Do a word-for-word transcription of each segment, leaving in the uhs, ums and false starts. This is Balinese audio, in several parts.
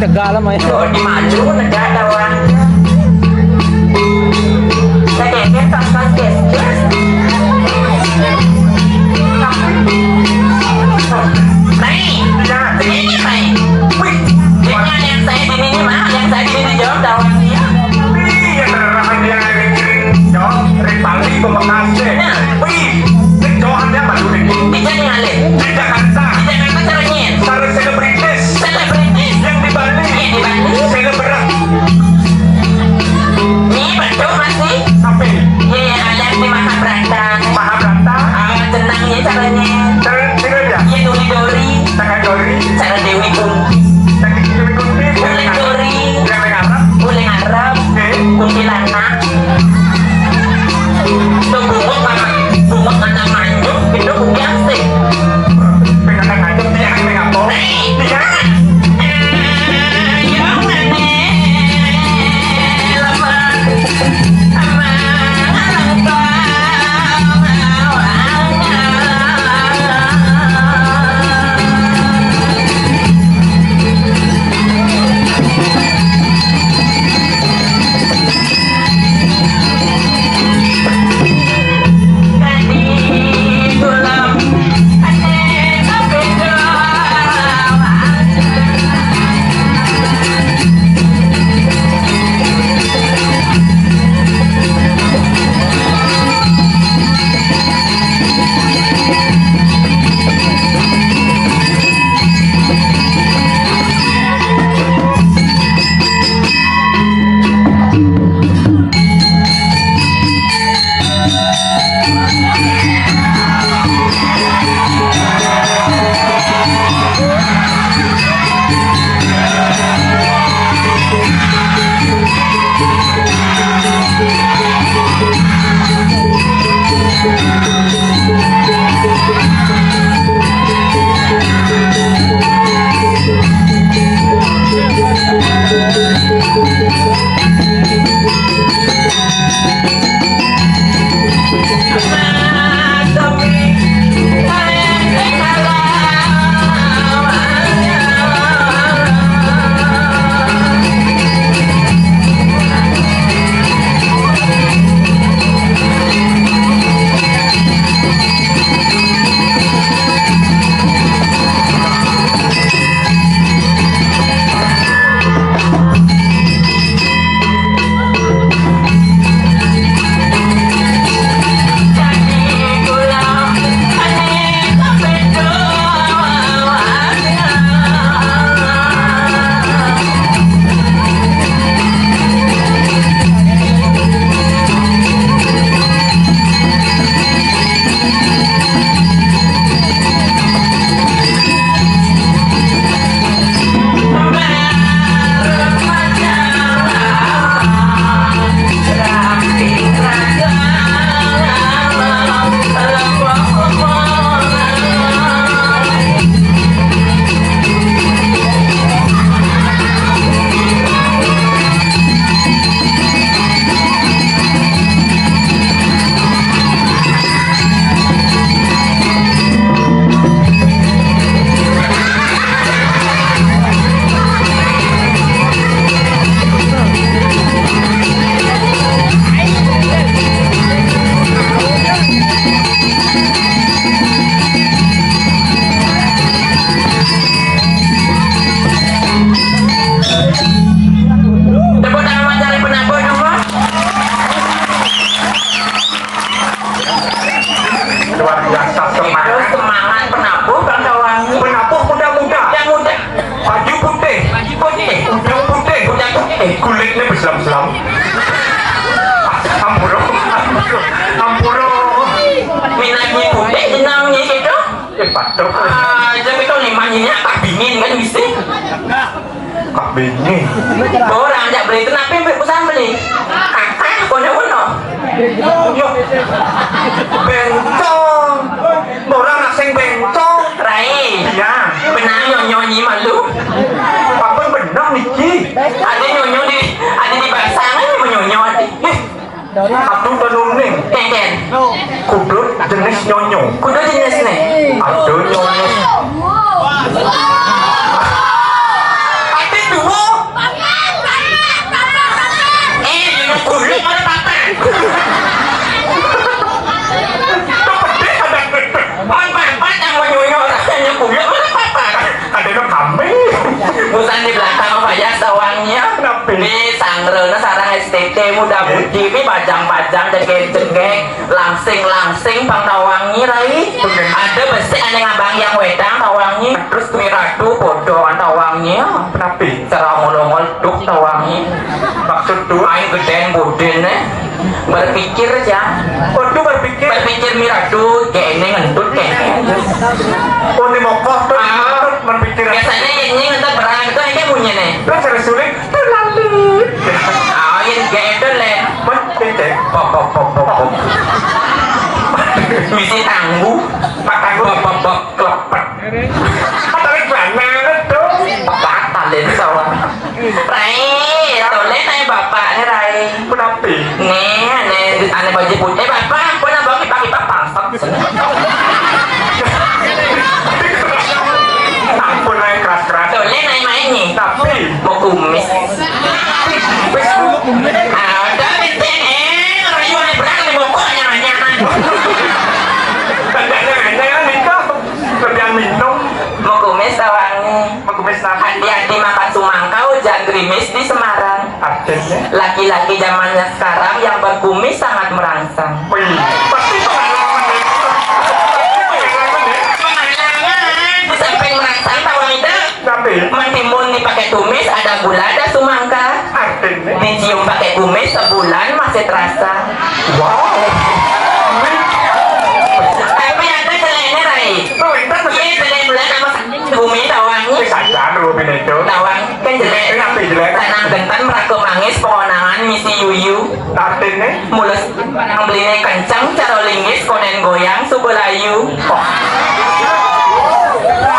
Tegal mah ya. Tuh, di maju negara orang. Kageger tongkos ges-ges. Mai, ini Mai. Wih, dengan yang saya di mini mah, yang saya di mini jawab dawan dia. Iya, beneran dia mikirin jawab dari Bali ke Bekasi. Nah. Wih, jawabnya baru ini. Di Jakarta. Di Jakarta. Di Jakarta caranya. Cara selebritis. Selebritis. Yang di Bali. Yang di Bali. Selebgram. Ini betul masih. Apa? Iya, yang ada di Mahabrata. Mahabrata. Ah, tenang ya caranya. Cara, cara ya? Iya, dori-dori. Cara dori. Cara Dewi Kunti. Cara Dewi Kunti. Uling dori. Cara Arab. Uling Arab. Oke. Kuntilanak. Tuh bungut mama, bungut anak manjuk, itu bukti asli. Pengen anak manjuk, dia kan pengen apa? Hei, dia. Tepuk tangan buat Cari Penabuh dulu. Luar biasa semangat. Terus semangat penabuh, kawan-kawan. Penabuh muda-muda. Yang muda. Baju putih. Baju putih. Udang putih. Udang putih. Kulitnya berslam-slam. Ampura. Ampura. Ampura. Minatnya putih, jenangnya gitu. Eh, padahal. Ah, jadi kalau lima nyinya tak dingin kan bisa. Kak Bini. Orang jak beli itu napi ambil pesan beli. Kakak, kono-kono. Yo. Bencong. Orang asing bencong. Rai. Iya. Benar nyonyo nyi malu. Apa benar niki? Ada nyonyo di, ada di basang aja menyonyo ada. Eh, Aduh, tenung ning. Kenten. Kudu jenis nyonyo. Kudu jenis nih. Aduh, nyonyo. Ati dua Muda-mudi pi bajang-bajang, jegég-jegég, langsing-langsing pang tawangi, Rai. Ada besik ané ngabang yang wedang tawangi. Terus Miradu bodoh tawangi. Kenapa? Cara ngolongol duk tawangi. Maksud tuh? Main gedén budin, eh. Berpikir aja. Waduh, berpikir. Berpikir Miradu, kayak ini ngentut kayak ini. Oh, ini mokoh tuh. Ah. Berpikir. Biasanya ini ngentut berang itu aja punya nih. Terus harus sulit. Terlalu. Ah, yang gak ada, Len. Pop, pop, pop, pop, pop. Misi tangguh. Pak tangguh. Pop, pop, pop, klepet. Apa tarik mana tuh? Batal itu sawah. Rai, toleh nanya bapak nih, Rai. Kenapa? Nih, aneh, aneh baju putih. Eh, bapak, ampun, abang kipak-kipak pangsak. Ampun, naik keras-keras. Toleh nanya main nih. Tapi mau kumis. Ada benteng, eh, rayu ada berang di bokok, nyaman-nyaman. Tandanya hanya nikah, kerjaan minum. Mau kumis tawangi. Mau kumis apa? Hati-hati makan sumangkau, jangan gerimis di Semarang. Artinya? Laki-laki zamannya sekarang yang berkumis sangat merangsang. Wih, pasti pengalaman itu. Pasti pengalaman ya. Pengalaman, di samping merangsang tawangi itu. Tapi? Mentimun dipakai tumis, ada gula, ada sumangka. Artinya? Dicium pakai kumis, sebulan masih terasa. Wow. Tapi ada jeleknya, Rai. Oh, itu. Iya, jelek bulan sama bumi tawangi. Eh, sadar lu, bini itu. Tawang, kan jelek. Kenapa jelek? Tanang gentan, merako mangis, pengonangan, misi yuyu. Artinya? Mulus, nang beline kenceng, caro linggis, konen goyang, suba layu. Oh.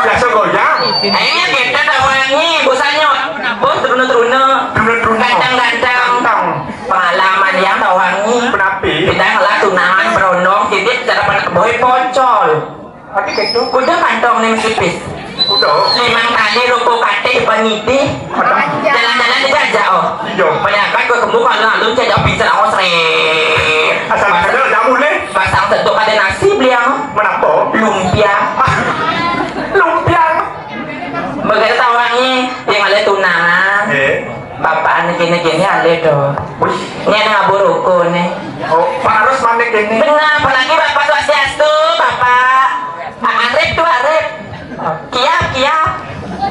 Biasa goyang. Eh, kita tawangi, bosannya. Bos, teruna-teruna. Teruna-teruna. Ganteng-ganteng. Ganteng. Pengalaman yang tawangi. Kenapa? Kita ngelah tunangan berondong, jadi cara pada boy poncol. Tapi gitu. Kuda kantong nih tipis. Kuda. Limang kali rokok katih penitih. Ada. Jalan-jalan aja aja, oh. Iya. Banyakan gue kembung kalau alun aja bisa langsung seret. Asal ada jamu nih. Pasang tentu ada nasi beli yang. Kenapa? Lumpia. Lumpia. Begitu tawangi, yang ada tunangan. Eh. Bapak anu gini-gini ale do. Wih. Ini ada ngabur ruko nih. Oh, Pak harus manik ini. Benar, apalagi Bapak Swastiastu, Bapak. Pak Arif tuh Arif. Kiap, kiap.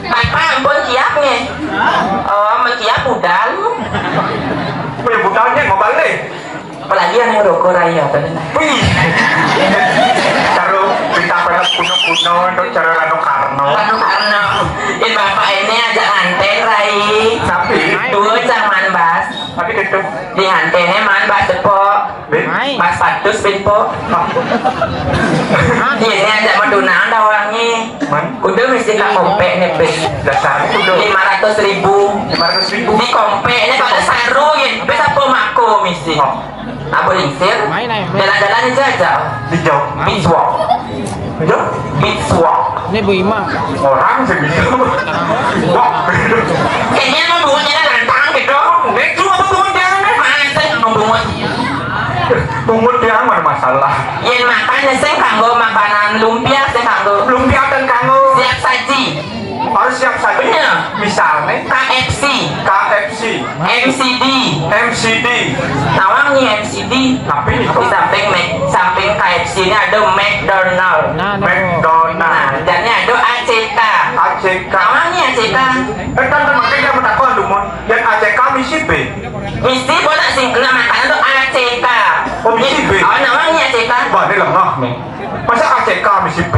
Bapak ampun kiap nih. Oh, mengkiap budal. Punya budalnya mau balik. Apalagi yang rokok raya tadi. Wih. Caro pinta pada kuno-kuno, itu caro Rano Karno. Rano Karno. Ini bapak ini aja nganten, Rai. Tapi? Dua jangan bas. Tapi gitu. Di ngantennya man bas depo. Bin? Bas patus bin po. Ini aja mau tunang tawangi. Man? Kudu mesti ka kompek nih, bin. Dasar kudu. Lima ratus ribu. Lima ratus ribu. Di kompeknya kalau saru ya, bisa apa mako mesti. Oh. Apa lingsir? Main aja, main. Jalan-jalan aja aja. Di jauh. Beach walk. Iya? Beach walk. Ini Bu Ima. Orang sih bisa. Wah. Kayaknya mau bungunya lantang gitu. Nek lu apa bungut dia nih? Mana mau bungut? Bungut dia mana masalah? Yen makan sing kanggo makanan lumpia sing kanggo. Lumpia dan kanggo. Siap saji. Harus siap saji. Bener. Misalnya K F C. K F C. M C D. M C D. Tawangi M C D. Tapi itu. Di samping Mac, samping K F C ini ada McDonald. Nah, nah. McDonald. Nah, dan ada A C K. A C K. Tawangi A C K. Eh, kan, kan makanya aku takut, Lumut. Dan A C K misi B. Misi kok tak sing, nah, makanya tuh A C K. Oh, misi B. Oh, namanya A C K. Wah, ini lemah nih. Masa A C K misi B?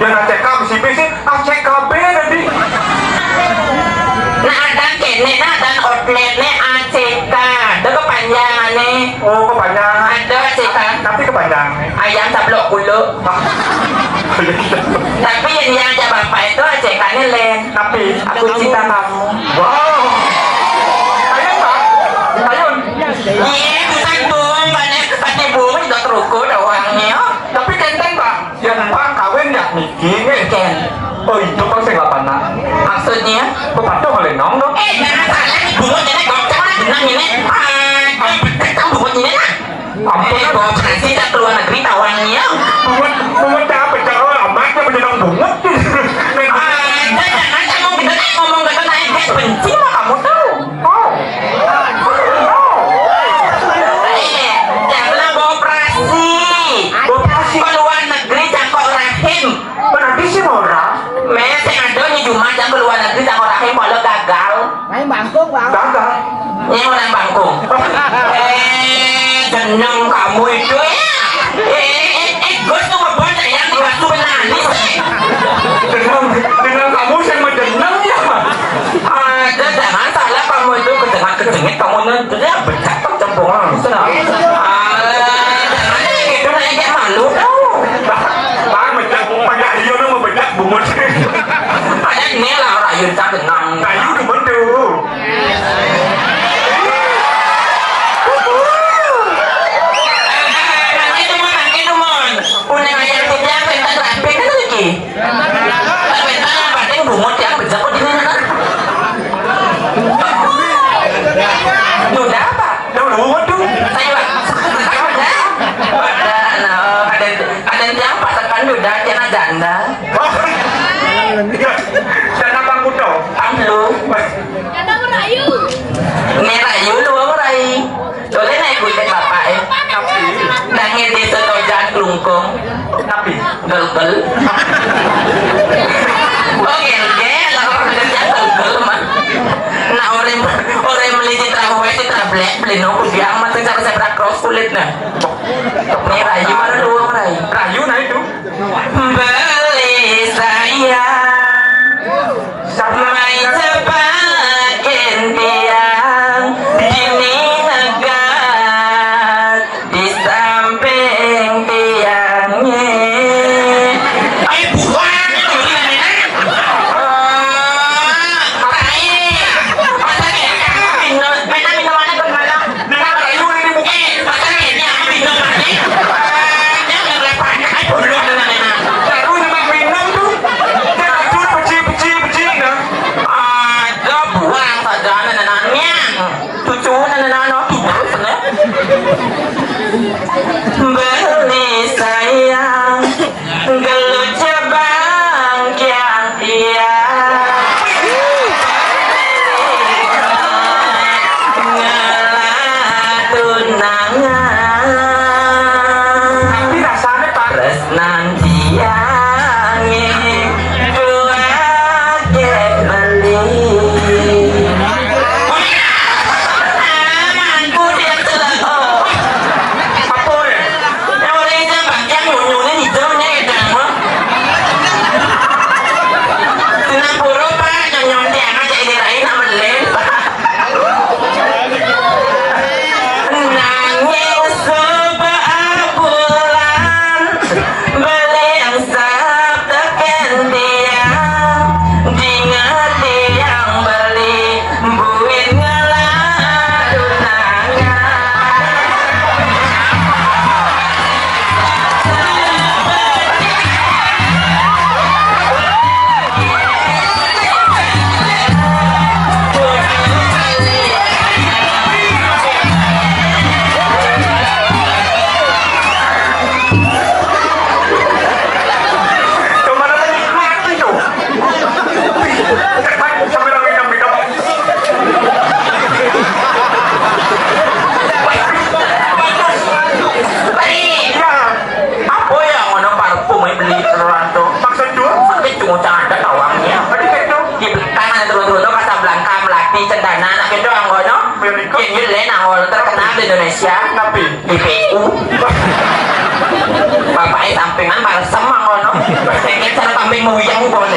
Ya, A C K misi B sih, A C K B tadi. Nah, ada kene, nah, dan outlet nih A C K. Ada kepanjangan nih. Oh, kepanjangan. Ada A C K. Tapi kepanjangan. Ayam sablok kulo. Ah. Tapi yang diajak bapak itu A C K-nya lain. Tapi aku cinta kamu. Wow. Ayo, Pak. Ayo. Iya, bukan bung, banyak kepake bung, udah terukur dah orangnya. Tapi kenten, Pak. Yang Pak kawin ya niki nih. Ken. Oh, itu kan sing lapan nak. Maksudnya? Kok patuh oleh nong dong? Eh, jangan salah nih, bungut ini goceng lah, jeneng ini. Ah, goceng bungut ini lah. Ampun, eh, bawa penasi tak ke luar negeri, tawannya. Bungut, bungut apa? Jangan amat, dia punya bungut. Ah, jangan, jangan ngomong gitu, ngomong gitu, naik, dia benci sama kamu tuh. Oh. Oh. Bangkung, Bang. Bangkung. Ini orang Bangkung. Eh, jeneng kamu itu ya. Eh, eh, eh, Gus tuh ngebon yang di waktu menangis. Jeneng, jeneng kamu yang mendenang ya. Ada, jangan salah kamu itu kedengar-kedengit kamu nanti ya becak kecemplungan. Alah, jangan gitu, nanti dia malu tau. Bang, becak, payah dia mau becak bungut. Payah ini lah orang Yun tak kenang. Kayu di bendu. Nanti tuh, Mon, nanti tuh, Mon. Punya ayam tiga, pentas rapi kan lagi. Pentas yang penting bungut yang becak kok ini, kan? Udah apa? Udah, udah, waduh. Saya, Pak. Udah. Udah, nah, ada, ada yang pasakan udah, kena janda. Iya. Janda Bang Kuto. Bang lu. Kadang rayu. Ini rayu lu apa rai? Boleh naik gunting bapak eh. Nangis di setojan kelungkung. Tapi gelgel. Oh gelgel, lah orang kerja gelgel mah. Nah orang orang beli citra mau citra black beli nunggu dia amat cara saya cross kulit nah. Ini rayu mana lu rai? Rayu nah itu. Beli sayang, mai cepakin tiang, dini negat di samping tiangnya. Ai buah itu ini namanya. Oh, tai. Masa kayak kamu minum, minum minumannya ke mana? Dengan rayu ini bukan. Eh, makanya ini aku minum lagi. Eh, jangan lepas. Ai, bodoh dengan ini. Baru nembak minum tuh. Dia racun, peci, peci, peci, nah. Ada buang saja nenenannya. Cucu nenenan aku terus, nah. Beli sayang. Gelut jebang kiang iya. Ngelah tunangan. Tapi rasanya, Pak. Tresnan tiange dua ke beli. Mangku dia celek. Apa ya? Yang orang itu bang, yang nyunyunya hijaunya ya, Dang, mah. Singapura, Pak, nyonyon tiang aja ini lain, aman, Len. Nanging suba bulan, beli yang sab teken tiang, dinget tiang beli. Buin ngelah tunangan. Cuma ada nikmat itu. Sambil minum-minum. Iya. Apa ya ngono parfum ae beli keroan to? Maksud tuh? Tapi cuma canda kawangnya. Berarti kayak itu. Di Blitar ada turun-turun Casablanca, Melati, Cendana, anak itu anggono. Berarti kok? Yang lain anggono terkenal di Indonesia. Tapi di P U. Bapaknya sampingan balsem anggono. Pengen cara kambing muyang kono.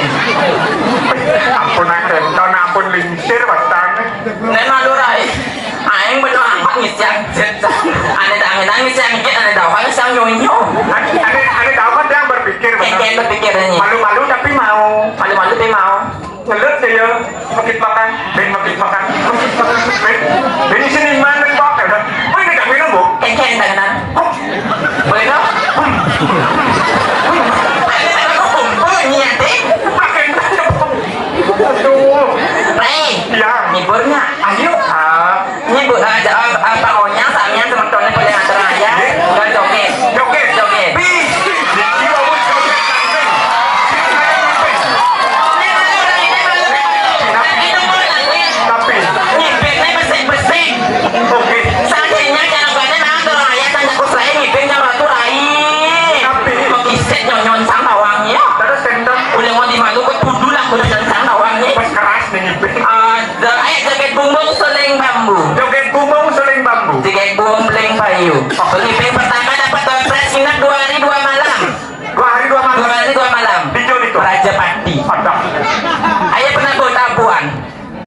Ampun, ampun, ampun, lingsir wastane. Nek malu rai. Aing bener amat ngisian jet. Ane tangi nangis yang ngikit, ane tahu kan sang nyonyo. Ane, ane, ane tahu kan dia berpikir, bener. Keken berpikir ini. Malu-malu tapi mau. Malu-malu tapi mau. Ngelut ya, ya. Mekit makan, ben mekit makan, mekit makan, ben. Ben di sini mana kok? Ya udah. Oh, ini gak minum, Bu? Keken tangan. Boleh dong? Ada kumpul niat deh. Makan. Aduh. Rai. Ya. Ngibur nggak? Ayo. Ah. Ini bu, eh, ja-, eh, eh, Pak Onyang, samian teman-teman boleh acara aja. Nggih. Nggak joget. Joget. Joget. Bi. Niki wau joget ganteng. Tapi. Nyipitnya bersih-bersih. Oh, Joget bumbung suling bambu. Joget bumbung suling bambu. Pengiping pertama